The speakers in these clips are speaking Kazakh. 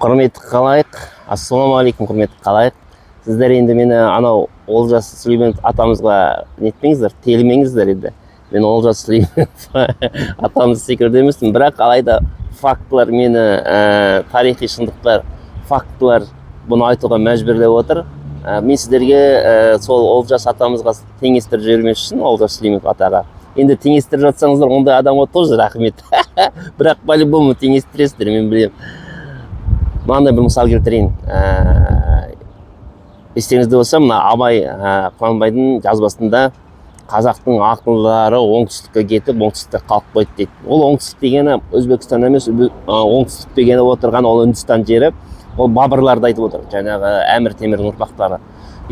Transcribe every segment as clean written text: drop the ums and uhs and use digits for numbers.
Құрметті халайық, ассалаумағалейкум, құрметті халайық! Сіздер енді мені анау Олжас Сүлейменов атамызға нетпеңіздер, телімеңіздер. Енді мен Олжас Сүлейменов атамыз секілді емеспін, бірақ алайда фактылар мені, тарихи шындықтар, фактылар бұны айтуға мәжбүрлеп отыр. Мен сіздерге сол Олжас атамызға теңестіріп жібермес үшін, Олжас Сүлейменов атаға енді теңестіріп жатсаңыздар, ондай адамға тоже рахмет, бірақ по любому теңестіресіздер, мен білемін. Мынандай бір мысал келтірейін. Естеріңізде болса, мына Абай Құнанбайдың жазбасында қазақтың ақылдылары оңтүстікке кетіп, оңтүстікте қалып қойды дейді. Ол оңтүстік дегені Өзбекстан емес, оңтүстік дегені отырған ол Үндістан жері. Ол бабырларды айтып отыр, жаңағы Әмір Темірдің ұрпақтары.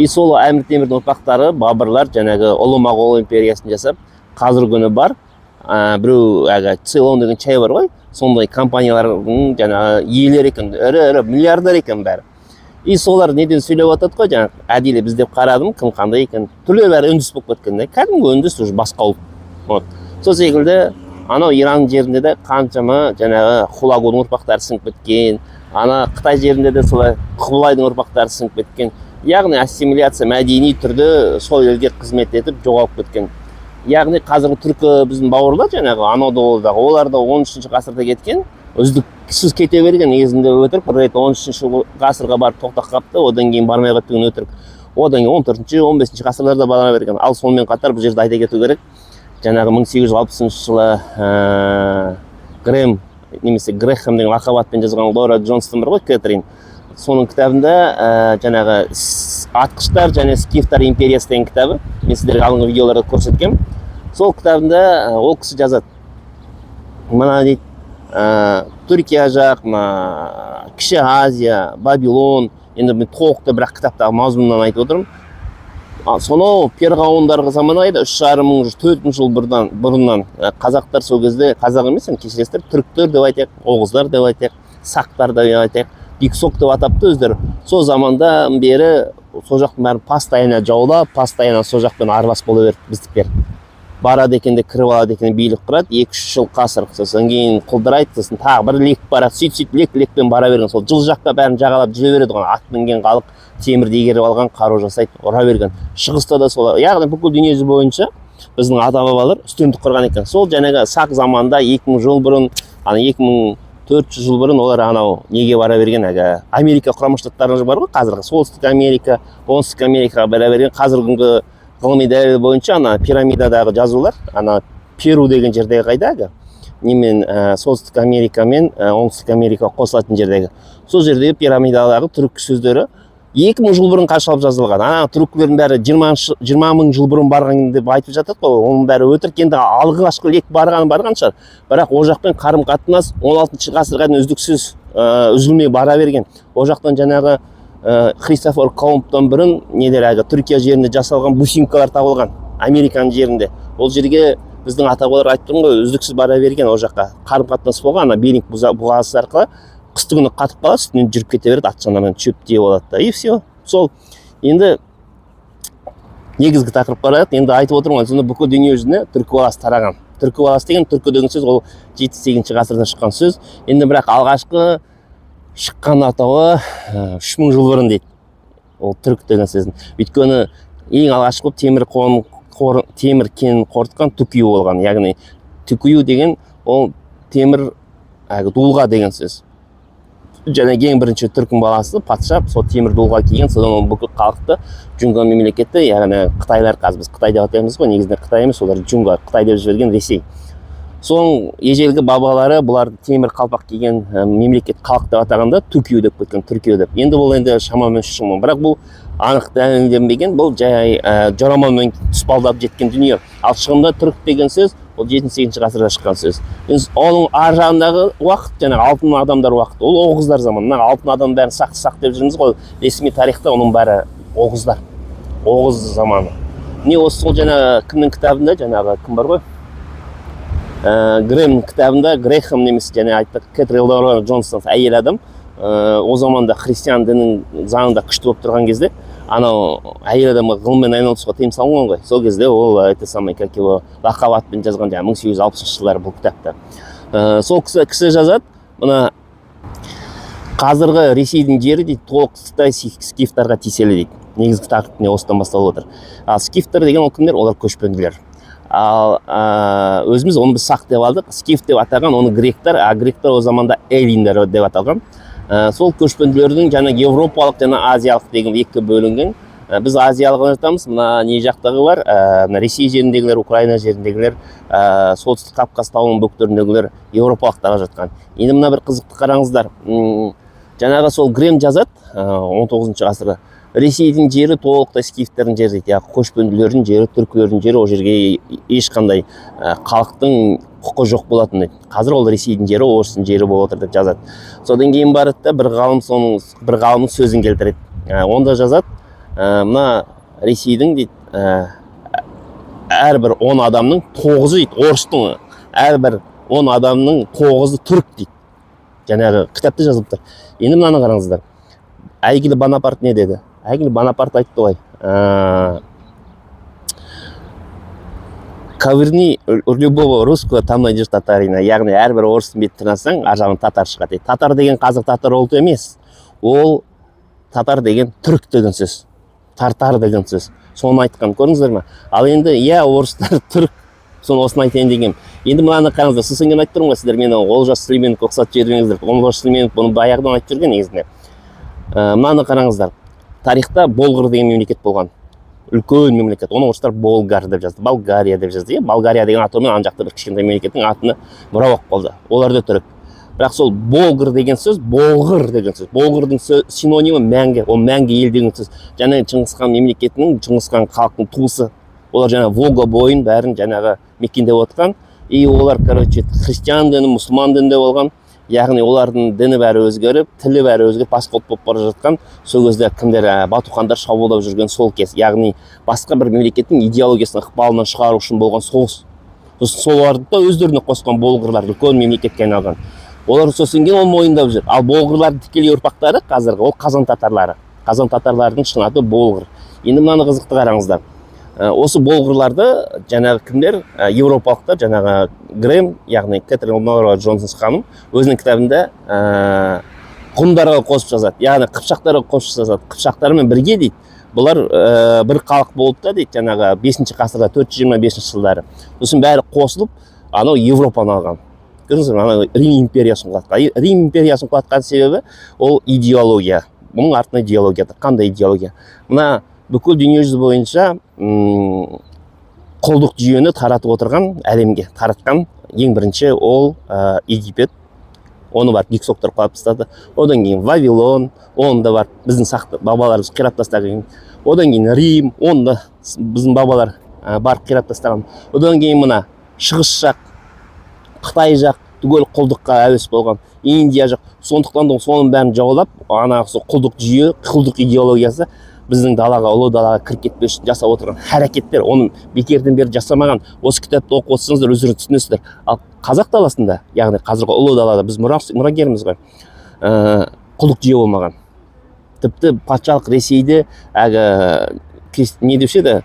И сол Әмір Темірдің ұрпақтары, бабырлар, жаңағы Ұлы Моғол империясын жасап, қазіргі күні бар біреу әлгі Цейлон деген чай бар ғой, сондай компаниялардың жаңағы иелері екен, ірі ірі миллиардер екен бәрі. И солар неден сөйлеп жатады ғой жаңағы. Әдейі іздеп қарадым, кім қандай екен, түрлері бәрі үндіс болып кеткен да, кәдімгі үндіс, уже басқа ұлт. Вот сол секілді анау Иран жерінде де қаншама жаңағы Хулагудың ұрпақтары сіңіп кеткен, ана Қытай жерінде де солай Құбылайдың ұрпақтары сіңіп кеткен. Яғни ассимиляция, мәдени түрде сол елге қызмет етіп, жоғалып кеткен. Яғни қазіргі түркі, біздің бауырлар, жаңағы Анадолудағы, олар да 13 ғасырда кеткен, үздіксіз кете берген. Негізінде өтірік, бір рет 13 ғасырға барып тоқтап қалыпты, одан кейін бармай қалды деген өтірік. Одан кейін 14-, 15 ғасырларда бара берген. Ал сонымен қатар бұл жерде айта кету керек, жаңағы 1860 жылы Грэм немесе Грэхэм деген лақап атпен жазған Лора Джонстон бар ғой, Кэтрин, соның кітабында жаңағы атқыштар және скифтар империясы деген кітабы, мен сіздерге алдыңғы видеоларда көрсеткенмін. Сол кітабында ол кісі жазады мына дейді: Түркия жақ, мына Кіші Азия, Вавилон. Енді мен толықты, бірақ кітаптағы мазмұнынан айтып отырмын. Сонау перғауындар заманы қайда, 3,5 мың, 4000 жыл бұрыннан қазақтар сол кезде, қазақ емес енді, кешіресіздер, түріктер деп айтайық, оғыздар деп айтайық, сақтар деп айтайық, гиксок деп атапты өздері. Сол замандан бері сол жақтың бәрін постоянно жаулап, постоянно сол жақпен аралас бола берді. Біздікілер барады екен де, кіріп алады екен, билік құрады, 2-3 жыл қасыр, сосын кейін құлдырайды, сосын тағы бір лек барады. Сөйтіп, сөйтіп, лек лекпен бара берген. Сол жыл жаққа бәрін жағалап жүре береді ғой. Ат мінген халық, темірді игеріп алған, қару жасайды, ұра берген. Шығыста да солай. Яғни бүкіл дүниежүзі бойынша біздің ата бабалар үстемдік құрған екен. Сол жаңағы сақ заманында, 2000 жыл бұрын, ана 2400 жыл бұрын олар анау неге бара берген, әлгі Америка Құрама Штаттары бар ғой қазіргі, Солтүстік Америка, Оңтүстік Америкаға бара берген. Қазіргі күнгі ғылыми дәлел бойынша ана пирамидадағы жазулар ана Перу деген жердегі, қайда, әлгі немен, Солтүстік Америка мен Оңтүстік Америка қосылатын жердегі, сол жердегі пирамидадағы түрік сөздері 2000 жыл бұрын қашалып жазылған. Ана түркілердің бәрі 20 000 жыл бұрын барған деп айтып жатады ғой, оның бәрі өтірік. Енді алғашқы лек барған барған шығар, бірақ ол жақпен қарым қатынас 16 ғасырға дейін үздіксіз, үзілмей бара берген. Ол жақтан жаңағы Христофор Колумбтан бұрын нелер, әлгі Түркия жерінде жасалған бусинкалар табылған, Американың жерінде. Ол жерге біздің ата бабалар, айтып тұрмын ғой, үздіксіз бара берген. Ол жаққа қарым қатынас болған. Ана Беринг бұғазы арқылы қысты күні қатып қалады, үстінен жүріп кете береді ат шанамен, шөп тиеп алады да, и все. Сол енді негізгі тақырыпқа барайық. Енді айтып отырмын ғой, сонда бүкіл дүние жүзіне түркі баласы тараған. Түркі баласы деген, түркі деген сөз, ол 7-8 ғасырда шыққан сөз енді, бірақ алғашқы шыққан атауы 3000 жыл бұрын дейді ол түрік деген сөздің. Өйткені ең алғашқы болып темір кенін қорытқан Түкию болған. Яғни түкию деген ол темір, әлгі дулыға деген сөз. Және ең бірінші түркің баласы патша сол темір дулыға киген. Содан ол бүкіл халықты, Джунгар мемлекеті, яғни қытайлар, қазір біз Қытай деп атаймыз ғой, негізінде Қытай емес, олар Джунгар, Қытай деп жіберген Ресей. Соның ежелгі бабалары бұлар темір қалпақ киген мемлекет, халық деп атағанда түкю деп кеткен, түркию деп. Енді бұл енді шамамен 3 мың, бірақ бұл анық дәлелденбеген, бұл жай жорамалмен тұспалдап жеткен дүние. Ал шынында түрік деген сөз ол 7-8 ғасырда шыққан сөз. Енді оның ар жағындағы уақыт жаңағы алтын адамдар уақыты, ол оғыздар заманы. Мына алтын адам, бәрін сақ, сақ деп жүрміз ғой, ресми тарихта оның бәрі оғыздар, оғыз заманы. Міне, осы сол жаңағы кімнің кітабында, жаңағы кім бар ғой, Грэм кітабында, Грэхэм немесе және айттық, Кэтрин Лора Джонсон, әйел адам. О заманда христиан дінінің заңында күшті болып тұрған кезде анау әйел адамға ғылыммен айналысуға тыйым салынған ғой. Сол кезде ол это самый, как его, лақап атпен жазған жаңағы 1860 жылдары бұл кітапты. Сол кісі жазады мына. Қазіргі Ресейдің жері, дейді, толықтай скифтарға тиеселі дейді. Негізгі тақырып міне осыдан басталып отыр. Ал скифтер деген ол кімдер? Олар көшпенділер. Ал өзіміз оны біз сақ деп алдық. Скиф деп атаған оны гректер, а гректер о заманда эллиндер деп аталған. Сол көшпенділердің жаңа европалық және азиялық деген екіге бөлінген. Біз азиялық жатамыз, мына не жақтағылар, мына Ресей жеріндегілер, Украина жеріндегілер, Солтүстік Кавказ тауының бөктеріндегілер еуропалықтарға жатқан. Енді мына бір қызықты қараңыздар. Жаңағы сол Грем жазады, 19 ғасырда. Ресейдің жері толықтай скифтердің жері дейді, яғни көшпенділердің жері, түркілердің жері, ол жерге ешқандай халықтың құқы жоқ болатын дейді. Қазір ол Ресейдің жері, орыстың жері болып отыр деп жазады. Содан кейін барады да бір ғалым, соның бір ғалымның сөзін келтіреді. Онда жазады, мына Ресейдің, дейді, әрбір 10 адамның тоғызы, дейді, орыстың әрбір 10 адамның тоғызы түрік дейді. Жаңағы кітапта жазылып тұр. Енді мынаны қараңыздар. Әйгілі Бонапарт не деді? Әйгілі Бонапарт айтты ғой, «Ковырни любого русского, там найдешь татарина», яғни әрбір орыстың бетін тырнасаң, ар жағынан татар шығады дейді. Татар деген қазір татар ұлты емес, ол татар деген түрік деген сөз, тартар деген сөз. Соны айтқан, көрдіңіздер ме? Ал енді, иә, орыстар түрік, соны осыны айтайын дегенмін. Енді мынаны қараңыздар. Сосын кейін айтып тұрмын ғой, сіздер мені Олжас Сүлейменовке ұқсатып жібермеңіздер. Олжас Сүлейменов бұны баяғыдан айтып жүрген негізінде. Мынаны қараңыздар. Тарихта Болгар деген мемлекет болған, үлкен мемлекет. Оны орыстар Болгар деп жазды, Болгария деп жазды, иә. Болгария деген атаумен ана жақта бір кішкентай мемлекеттің атына мұра болып қалды. Олар да түрік, бірақ сол болгар деген сөз, болғыр деген сөз, болғырдың синонимі мәңгі, ол мәңгі ел деген сөз. Және Шыңғыс хан мемлекетінің, Шыңғыс хан халықтың туысы. Олар жаңағы Волга бойын бәрін жаңағы мекендеп отқан. И олар, короче, христиан діні, мұсылман дінінде болған, яғни олардың діні бәрі өзгеріп, тілі бәрі өзгеріп, басқа ұлт болып бара жатқан. Сол кезде кімдер, Бату хандар шабуылдап жүрген сол кез, яғни басқа бір мемлекеттің идеологиясының ықпалынан шығару үшін болған соғыс. Сосын соларды да өздеріне қосқан болғырлар үлкен мемлекетке айналған. Олар сосын кейін ол мойындап жүр. Ал болғырлардың тікелей ұрпақтары қазіргі ол қазан татарлары. Қазан татарларының шын аты болғыр. Енді мынаны қызықты қараңыздар. Осы болғырларды жаңағы кімдер, еуропалықтар, жаңағы Грэм, яғни Кэтрин Лора Джонсон ханым өзінің кітабында ғұндарға қосып жазады, яғни қыпшақтарға қосып жазады. Қыпшақтармен бірге, дейді, бұлар бір халық болды да, дейді, жаңағы бесінші ғасырда, 425 жылдары. Сосын бәрі қосылып анау Европаны алған, көрдіңіздер ме? Анау Рим империясын құлатқан. Рим империясын құлатқан себебі ол идеология. Бұның артында идеология тұр. Қандай идеология? Мына бүкіл дүниежүзі бойынша құлдық жүйені таратып отырған, әлемге таратқан ең бірінші ол Египет. Оны барып гиксоктар құлатып тастады. Одан кейін Вавилон, оны да барып біздің сақ бабаларымыз қирап тастаған. Одан кейін Рим, оны да біздің бабалар барып қирап тастаған. Одан кейін мына шығыс жақ, Қытай жақ түгел құлдыққа әуес болған, Индия жақ. Сондықтан да соның бәрін жаулап, ана сол құлдық жүйе, құлдық идеологиясы біздің далаға, ұлы далаға кіріп кетпес үшін жасап отырған әрекеттер. Оны бекерден бері жасамаған. Осы кітапты оқып отырсаңыздар, өздеріңіз түсінесіздер. Ал қазақ даласында, яғни қазіргі ұлы далада, біз мұрагерміз ғой, құлдық жүйе болмаған. Тіпті патшалық Ресейде әлгі не деуші еді,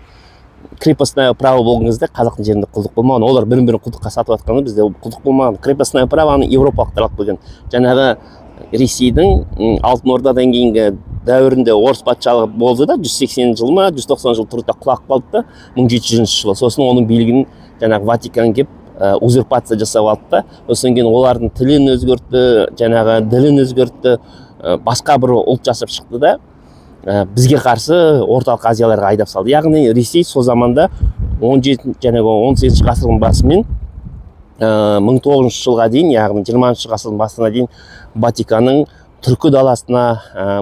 крепостное право болған кезде қазақтың жерінде құлдық болмаған. Олар бірін бірін құлдыққа сатып жатқанда, бізде құлдық болмаған. Крепостное правоны еуропалықтар алып келген. Жаңағы Ресейдің Алтын Ордадан кейінгі дәуірінде орыс патшалығы болды да, 180 жыл ма, 190 жыл тұрды да, құлап қалды да 1700 жылы. Сосын оның билігін жаңағы Ватикан келіп, узурпация жасап алды да, сосын кейін олардың тілін өзгертті, жаңағы ділін өзгертті, басқа бір ұлт жасап шықты да, бізге қарсы Орталық Азияларға айдап салды. Яғни Ресей сол заманда 17, жаңағы 18 ғасырдың басымен 1900 жылға дейін, яғни 20 ғасырдың басына дейін Ватиканның түркі даласына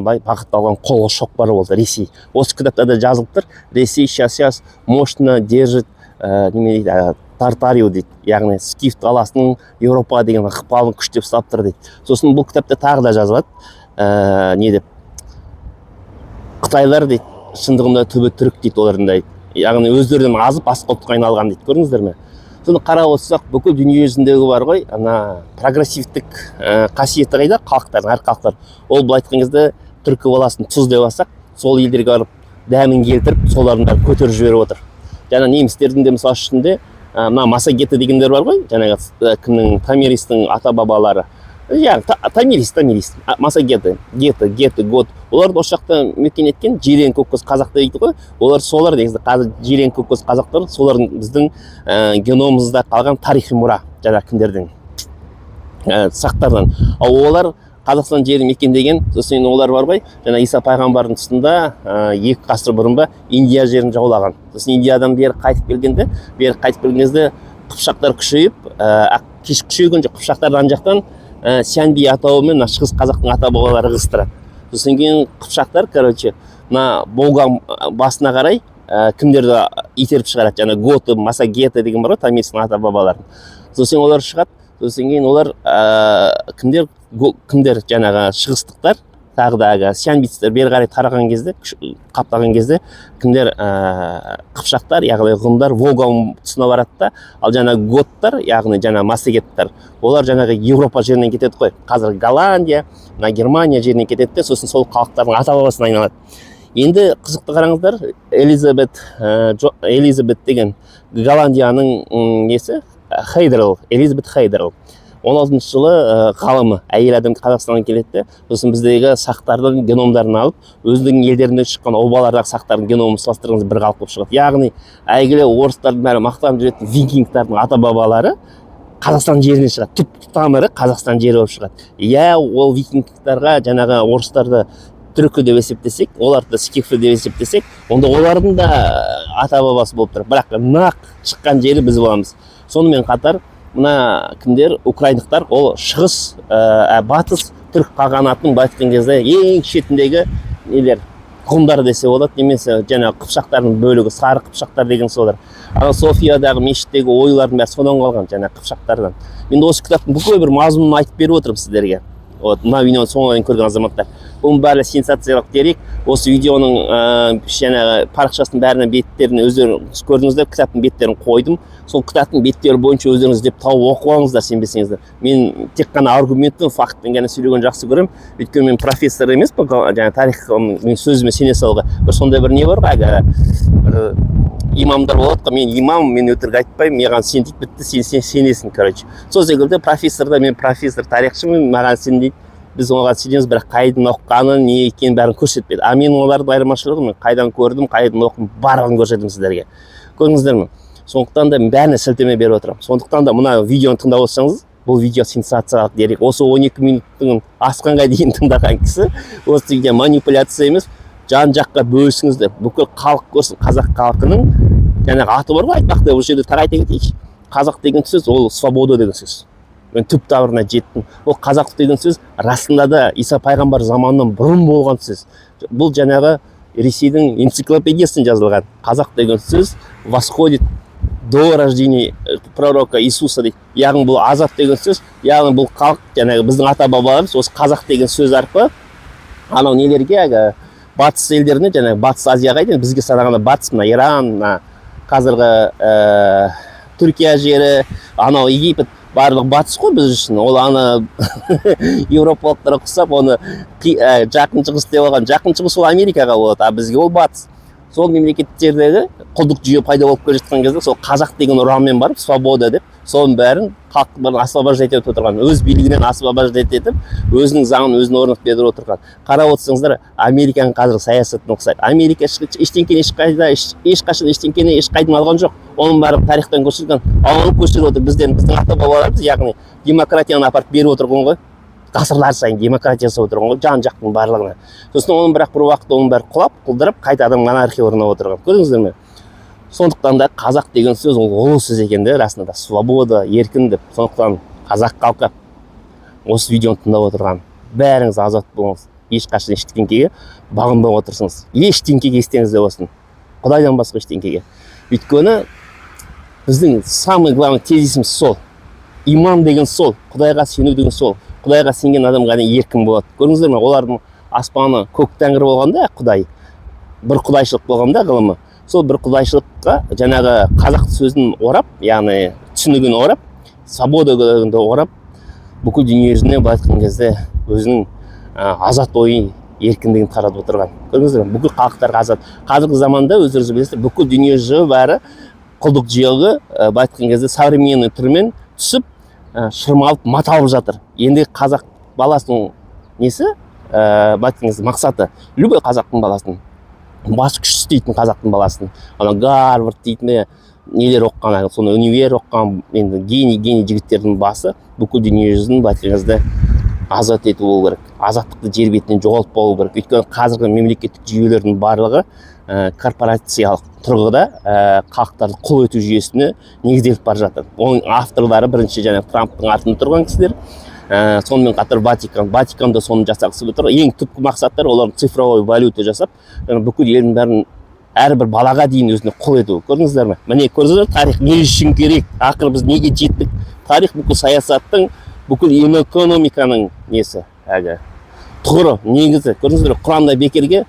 бағытталған қолғы шоқпары болды Ресей. Осы кітапта да жазылып тұр: Ресей сейчас мощно держит неме дейді, Тартарию дейді, яғни скиф даласының Еуропаға деген ықпалын күштеп ұстап тұр дейді. Сосын бұл кітапта тағы да жазылады, не деп, қытайлар, дейді, шындығында түбі түрік дейді олардың да, яғни өздерінен азып, басқа ұлтқа айналған дейді. Көрдіңіздер ме? Соны қарап отырсақ, бүкіл дүниежүзіндегі бар ғой ана прогрессивтік қасиеті қайда халықтардың, әр халықтар? Ол былай айтқан кезде, түркі баласын тұз деп алсақ, сол елдерге барып дәмін келтіріп, солардың бәрін көтеріп жіберіп отыр. Жаңа немістердің де, мысалы үшін де, мына массагеты дегендер бар ғой, жаңағы кімнің, Томиристің ата бабалары. Иә, Томирис, массагеты, геты, геты, гот. Оларды осы жақта мекен еткен жирен көккөз қазақ дейді ғой. Олар солар негізі қазір жирен көккөз қазақтар, солардың біздің геномымызда қалған тарихи мұра жаңағы кімдерден, сақтардан. Ал олар Қазақстан жерін мекендеген. Сосын енді олар бар ғой, жаңа Иса пайғамбардың тұсында 2 ғасыр бұрын ба, Индия жерін жаулаған. Сосын Индиядан бері қайтып келгенде, бері қайтып келген кезде қыпшақтар күшейіп, кеш күшейген жоқ, қыпшақтарды ана жақтан Сянби атауымен мына шығыс қазақтың ата бабалары ығыстырады. Сосын кейін қыпшақтар, короче, мына Волга басына қарай кімдерді итеріп шығарады? Жаңа готы, массагеты деген бар ғой, Томиристің ата бабаларын. Сосын олар шығады. Сосын кейін олар кімдер, кімдер, жаңағы шығыстықтар, тағы да әлгі сянбицтер бері қарай тараған кезде, қаптаған кезде кімдер, қыпшақтар, яғни ғұндар Волга тұсына барады да, ал жаңағы готтар, яғни жаңағы массагеттер, олар жаңағы Еуропа жерінен кетеді ғой, қазір Голландия, мына Германия жерінен кетеді де, сосын сол халықтардың ата бабасына айналады. Енді қызықты қараңыздар, Элизабет, Элизабет деген Голландияның несі, Хейдерл, Элизабет Хейдерл, 16 жылы ғалымы, әйел адам, Қазақстанға келеді де, сосын біздегі сақтардың геномдарын алып, өзінің елдерінде шыққан обалардағы сақтардың геномын салыстырғаныңыз, бір халық болып шығады. Яғни әйгілі орыстардың бәрі мақтанып жүретін викингтардың ата бабалары Қазақстан жерінен шығады, түп тамыры Қазақстан жері болып шығады. Иә, ол викингтарға жаңағы орыстарды түркі деп есептесек, оларды скифы деп есептесек, онда олардың да ата бабасы болып тұр, бірақ нақ шыққан жері біз боламыз. Сонымен қатар мына кімдер, украиндықтар, ол шығыс, батыс түрік қағанатының, былай айтқан кезде, ең шетіндегі нелер, ғұндар десе болады немесе жаңағы қыпшақтардың бөлігі, сары қыпшақтар деген солар. Ана Софиядағы мешіттегі оюлардың бәрі содан қалған, жаңағы қыпшақтардан. Енді осы кітаптың бүкіл бір мазмұнын айтып беріп отырмын сіздерге. Вот мына видеоны соңына дейін көрген азаматтар, бұның бәрі сенсациялық дерек. Осы видеоның жаңағы парақшасының бәріне, беттерін өздеріңіз көрдіңіздер, кітаптың беттерін қойдым. Сол кітаптың беттері бойынша өздеріңіз іздеп тауып оқып алыңыздар сенбесеңіздер. Мен тек қана аргументпен, фактпен ғана сөйлегенді жақсы көремін, өйткені мен профессор емеспін, жаңағы тарих, мен сөзіме сене салуға. Бір сондай бір не бар ғой, әлгі бір имамдар болады ғой: «Мен имам, мен өтірік айтпаймын, маған сен», — дейді. Бітті, сен сенесің, короче. Сол секілді профессор да: «Мен профессор, тарихшымын, маған сен», — дейді. Біз оған сенеміз, бірақ қайдан оқығанын, не екенін, бәрін көрсетпеді. А мен олардың айырмашылығы: мен қайдан көрдім, қайдан оқыдым, барлығын көрсеттім сіздерге, көрдіңіздер ме? Сондықтан да мен бәріне сілтеме беріп отырамын. Сондықтан да мына видеоны тыңдап отырсаңыз, бұл видео сенсациялық дерек. Осы 12 минуттың асқанға дейін тыңдаған кісі, осы видео манипуляция емес. Жан жаққа бөлісіңіздер, бүкіл халық көрсін. Қазақ халқының жаңағы аты бар ғой, айтпақты бұл жерде тағы айта кетейінші: қазақ деген сөз ол свобода деген сөз. Мен түп тамырына жеттім. Ол қазақ деген сөз расында да Иса пайғамбар заманынан бұрын болған сөз. Бұл жаңағы Ресейдің энциклопедиясында жазылған. Қазақ деген сөз восходит до рождения пророка Иисуса дейді. Яғни бұл азат деген сөз. Яғни бұл халық, жаңағы біздің ата бабаларымыз осы қазақ деген сөз арқылы анау нелерге, әлгі батыс елдеріне, жаңағы Батыс Азияға дейін, бізге санағанда батыс, мына Иран, мына қазіргі Түркия жері, анау Египет, барлығы батыс қой біз үшін. Ол ана еуропалықтарға ұқсап оны Жақын Шығыс деп алған. Жақын Шығыс ол Америкаға болады, а бізге ол батыс. Сол мемлекеттердегі құлдық жүйе пайда болып келе жатқан кезде сол қазақ деген ұранмен барып, свобода деп, соның бәрін, халықтың бәрін освобождать етіп отырған, өз билігінен освобождать етіп, өзінің заңын өзіне орнатып беріп отырған. Қарап отырсаңыздар, Американың қазіргі саясатына ұқсайды. Америка ештеңкені ешқайда, ешқашан ештеңкені ешқайдан алған жоқ. Оның бәрі тарихтан көрсетілген. Ал оны көшіріп отыр бізден біздің ата бабаларымыз, яғни демократияны апарып беріп отырған ғой, ғасырлар сайын демократия жасап отырған ғой жан жақтың барлығына. Сосын оның, бірақ бір уақытта оның бәрі құлап, құлдырап, қайтадан монархия орнап отырған, көрдіңіздер ме? Сондықтан да қазақ деген сөз ол ұлы сөз екен де, расында да свобода, еркін деп. Сондықтан қазақ халқы, осы видеоны тыңдап отырған бәріңіз азат болыңыз. Ешқашан ештеңкеге бағынбай отырсыңыз, ештеңкеге, естеріңізде болсын, құдайдан басқа ештеңкеге. Өйткені біздің самый главный тезисіміз сол иман деген, сол құдайға сену деген. Сол құдайға сенген адам ғана еркін болады, көрдіңіздер ме? Олардың аспаны көк тәңір болғанда, құдай бір құдайшылық болғанда, ғылымы сол бір құдайшылыққа жаңағы қазақ сөзін орап, яғни түсінігін орап, свобода дегенді орап, бүкіл дүние жүзіне, былай айтқан кезде, өзінің азат ойын, еркіндігін таратып отырған, көрдіңіздер ме? Бүкіл халықтарға азат. Қазіргі заманда, өздеріңіз білесіздер, бүкіл дүние жүзі бәрі құлдық жүйеге, былай айтқан кезде, современный түрмен түсіп, шырмалып, маталып жатыр. Енді қазақ баласының несі, былай айтқан кезде, мақсаты, любой қазақтың баласының басы күшті істейтін, қазақтың баласының ана Гарвард дейтін нелер оқыған, ана соны универ оқыған, енді гений, гений жігіттердің басы бүкіл дүниежүзін, былай айтқан кезде, азат ету болу керек, азаттықты жер бетінен жоғалтпау керек. Өйткені қазіргі мемлекеттік жүйелердің барлығы корпорациялық тұрғыда халықтарды құл ету жүйесіне негізделіп бара жатыр. Оның авторлары бірінші жаңағы Трамптың артында тұрған кісілер, сонымен қатар Ватикан. Ватикан да соны жасағысы келіп тұр. Ең түпкі мақсаттары олардың цифровой валюта жасап, жаңа бүкіл елдің бәрін, әрбір балаға дейін өзіне құл ету. Көрдіңіздер ме? Міне, көрдіңіздер, тарих не үшін керек, ақыры біз неге жеттік? Тарих бүкіл саясаттың, бүкіл экономиканың несі, әлгі тұғыры, негізі. Көрдіңіздер ме? Құранда бекерге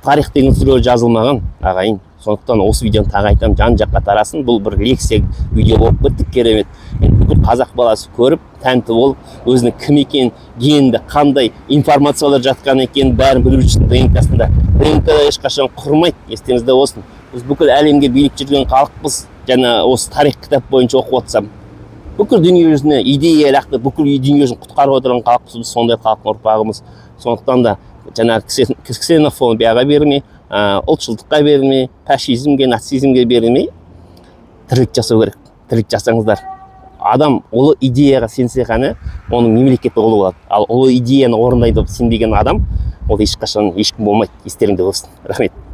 тарих деген сүре жазылмаған, ағайын. Сондықтан осы видеоны тағы айтамын, жан жаққа тарасын. Бұл бір лекция видео болып кетті, керемет. Енді бүкіл қазақ баласы көріп, тәнті болып, өзінің кім екенін, генінде қандай информациялар жатқан екенін, бәрін біліп жүрсін. ДНК-сында, ДНК ешқашан құрмайды, естеріңізде болсын. Біз бүкіл әлемге билік жүрген халықпыз. Жаңа осы тарих кітап бойынша оқып отырсам, бүкіл дүниежүзіне идея лақты, бүкіл дүниежүзін құтқарып отырған халықпыз біз, сондай халықтың ұрпағымыз. Сондықтан да жаңағы ксенофобияға бермей, ұлтшылдыққа бермей, фашизмге, нацизмге бермей, тірлік жасау керек. Тірлік жасаңыздар. Адам ұлы идеяға сенсе ғана, оның мемлекеті ұлы болады. Ал ұлы идеяны орындайды деп сенбеген адам, ол ешқашан ешкім болмайды, естеріңде болсын. Рахмет.